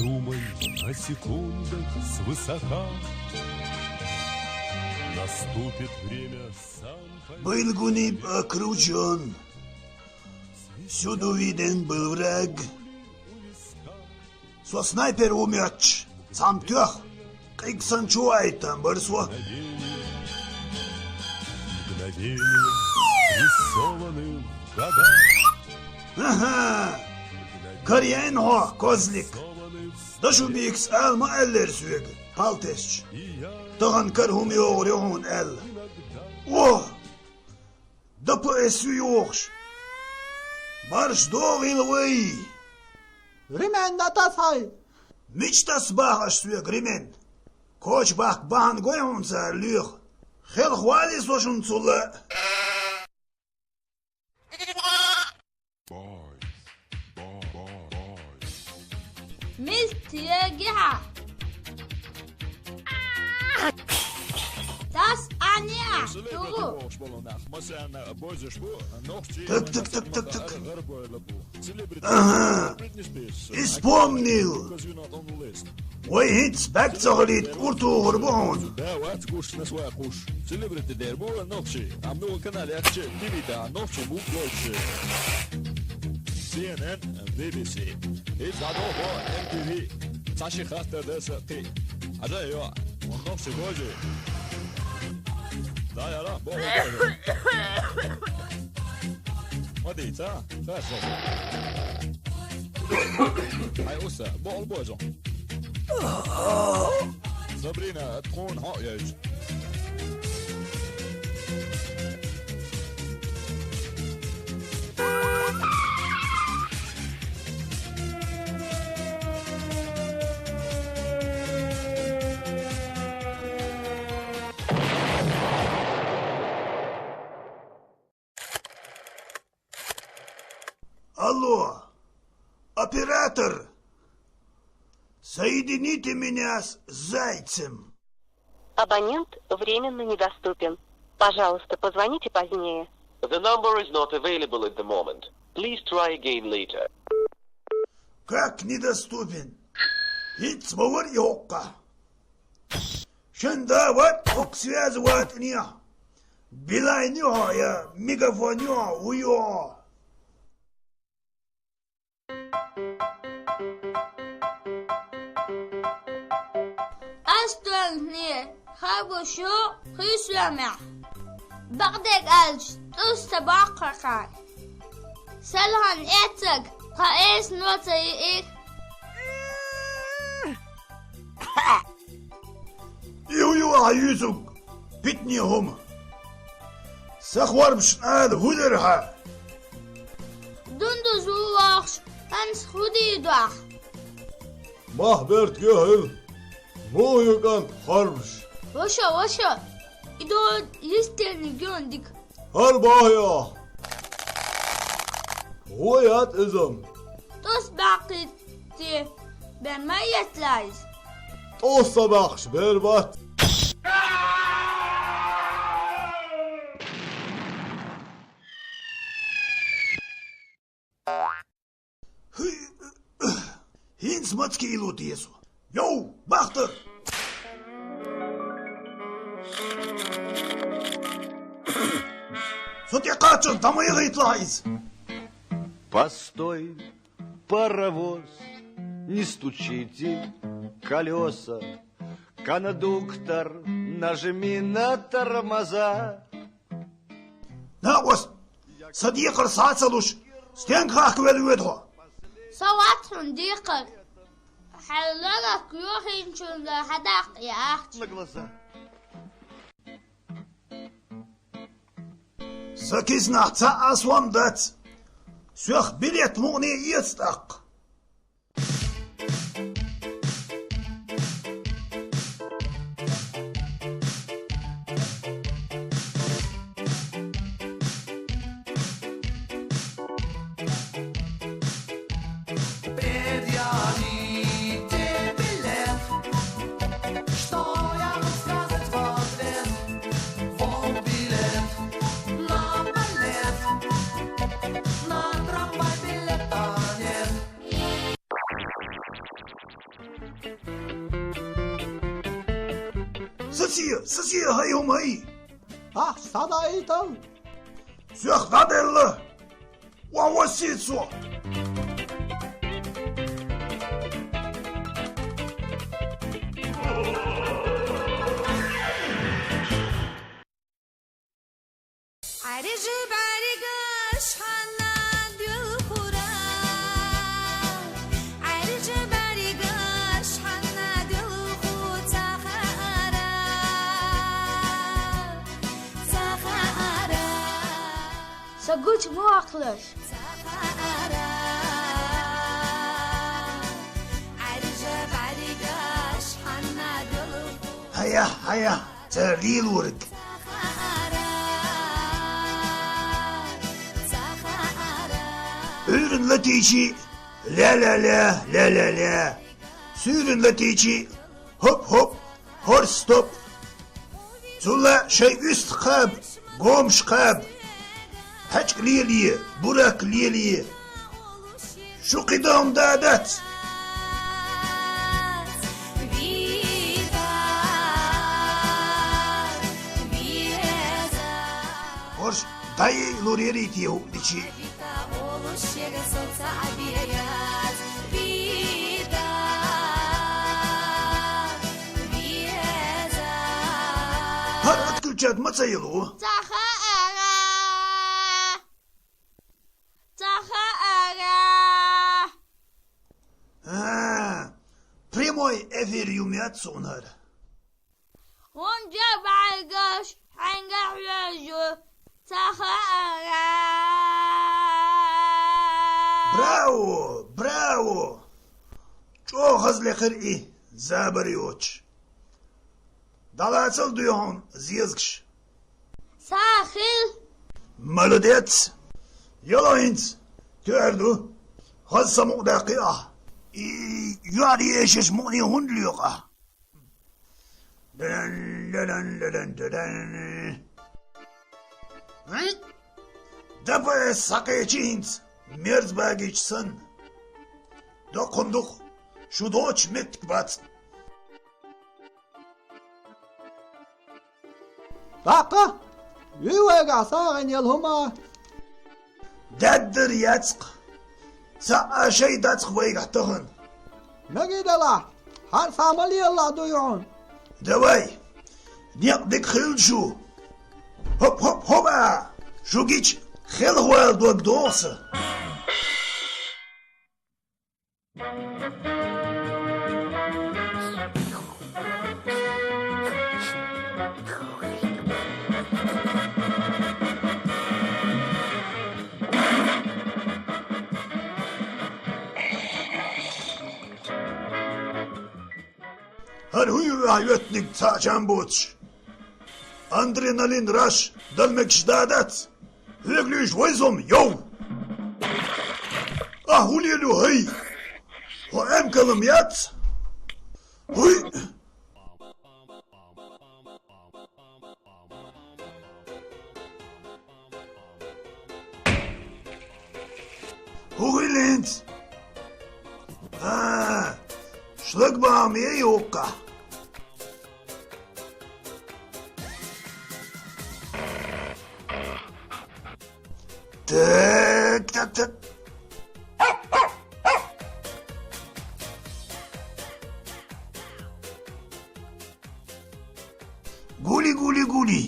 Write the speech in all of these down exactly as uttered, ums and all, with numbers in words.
Думай о секундах свысока. Наступит время сам поймёшь. Буйнугуниб а кручён. Сюда виден был враг. Со снайпер ву моьттуш, цхьамма тоьхна, къиг санна чу вайтан бара со. Мгновение, рисованные в годах. Аха! Караейна хьо, козлик! Дашумикс ала ма аьллера соьга, пал тесча. Тахан кара хӀума йогӀур ю хьуна аьлла. О! Д П С ю йохуш. Марш догӀийла вай! Ремень тасхьай! Мича тасса боху аш соьга ремень? Коча бахка бахьана гой хьуна цара лоьху? Хелха валий со шуна цул а? Милтиягиха! Тас Аня! Тугу! Так, так, так, так, так. Ага! Испомнил! Вай хӀинца бӀаьрг ца хилийта кӀур тухур бу хьуна. Да, вац гуш, нас вакхуш. Селебрити дер бу нохчи. Ам ну канал яхчи, Т В да нохчи бу больше. С Н Н, Б Б С. Из дадо хо М Т В. Цаши хатта даса кхи. Ажа йо. Он нохчи гожи. Да, яра, бо, бо, бо. Ма дица, ца, ца. Хьай уса, бо, бо, жо. Сабрина, тхуна хьо а йойтуш. Алло, оператор, соедините меня с Зайцем. Абонент временно недоступен. Пожалуйста, позвоните позднее. The number is not available at the moment. Please try again later. Как недоступен? ХӀинца ма вара и хӀокху. Шен да ват хӀокху связь ватӀане. Билайн ю хьо я Мегафон ю хьо, хӀун ю хьо? Ас доьлхне, хабуш ю, хуьйсоьмехь. Бакъдерг аьлча, тӀус ца боккху хьан. Селхана эццаг, тхан эсано ца йиира. И хӀун ю ахьа юьйцург, питане хӀума? Сан хорбашна ала хӀун дара хьан? Дундуз ву вохуш, хӀинца хӀун дийр ду ахь? Мах бертахь хила. Муха ю кӀант хорбаш? Ваша, ваша, и ду йистениг юн дика. ХӀара бохьа йо! ГӀо яц иза-м! ТӀус баьккхи те, бен ма етталла иза. ТӀус ца баьккхаш бер бац. ХӀинца маца кийлу те со? Йоу, бахтар! Со тӀекхаччалц дӀа ма яхийталахь иза! Постой, паровоз, не стучите колеса. Кондуктор, нажми на тормоза. Накъост, сан декхар схьа а ца луш, стенга хахка велла воьду хьо? Со вац хьуна декхар. Хьайн логахка йохийначунна хьадаккха и ахча. На глаза. Сан киснахь цхьа а сом дац. Соьх билет мукъане эца тӀаккха. Предъявите билет, что я вам сказать в ответ? Вот билет на балет, на трамвай билета нет. Сасе, сасе, хӀай хӀума, хӀай! Ахь схьадаийтал! Соьх дӀаделла! Ва, вассийта со! Ӏаьржа бӀаргаш хьанна дуьлхура, Ӏаьржа бӀаргаш хьанна дуьлху ца хаьара, ца хаьара. Са гуч ма ваккхалаш. Ца хаьара, Ӏаьржа бӀаргаш хьанна дуьлху. Хьая, хьая, цара лелориг. Ӏуьйран латийчи, ля-ля-ля, ля-ля-ля. Суьйран латийчи, хоп-хоп, хӀорш стоп. Цул а шайн уьстагӀ кхаба, гомаш кхаба. Хьаьчкъ лелае, бурак лелае. Шу кхидӀа хӀума дац. ХӀорш дӀайай лур ярий те хӀуъ дичи? ХӀара отключать ма ца йилу? Ца хаьара. Ца хаьара. А, прямой эфир ю меца суна хӀара. ХӀунда бӀаргаш хьаьнга хьоьжу, ца хаьара. Браво! Браво! ЧӀогӀа хаза лехира и, забар йоцуш. ДӀалацал дуй хьуна зезагаш. Сахил. Молодец! Яла хӀинца, тоьар ду. Хаза самукъадаьккхи ахь. И, юьхьар ешаш мукъане хӀунда лоькху ахь? Дан-дан-дан-дан-дан. Д П С схьакхечи хӀинца, мерза багийча санна. Доккхун дукха, шу доцуш меттиг бац. ТӀаккха? Вий вайгахь сагӀина яла хӀума? Даьддар яцкъ. Цхьа а шай дацкъ вайгахь тахана. Мегий далахь, хьан схьа ма лелалахь дуй хьуна. Давай, некъ дика хилла шу. Хоп-хоп-хоба! Шу гича, хелхавала дог догӀу сан. ХӀара хӀун ю ахь йоьттиниг цхьа а чам боцуш? Адреналин раш дала мегаш да дац? Хьоьга луьйш вай зом, йов! Ахь хӀун лелаю, хӀай? Хьо эмкалам яц? ХӀуй! ХӀун хилла хӀинца? А, шлагбаум яй хӀокхахь? Так, так, так. Гули, гули, гули.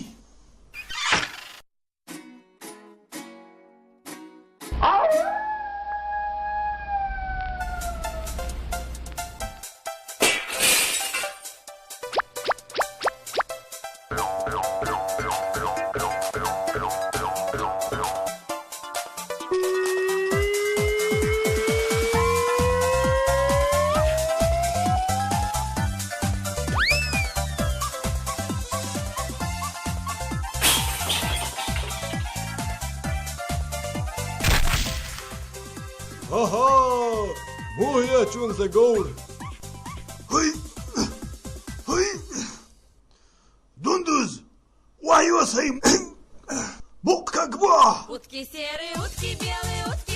Ха-ха! Муха ечун сан говр? ХӀуй! ХӀуй! Дундуз! Вай, йо, сай! Букъ как бо! Утки серые, утки белые, утки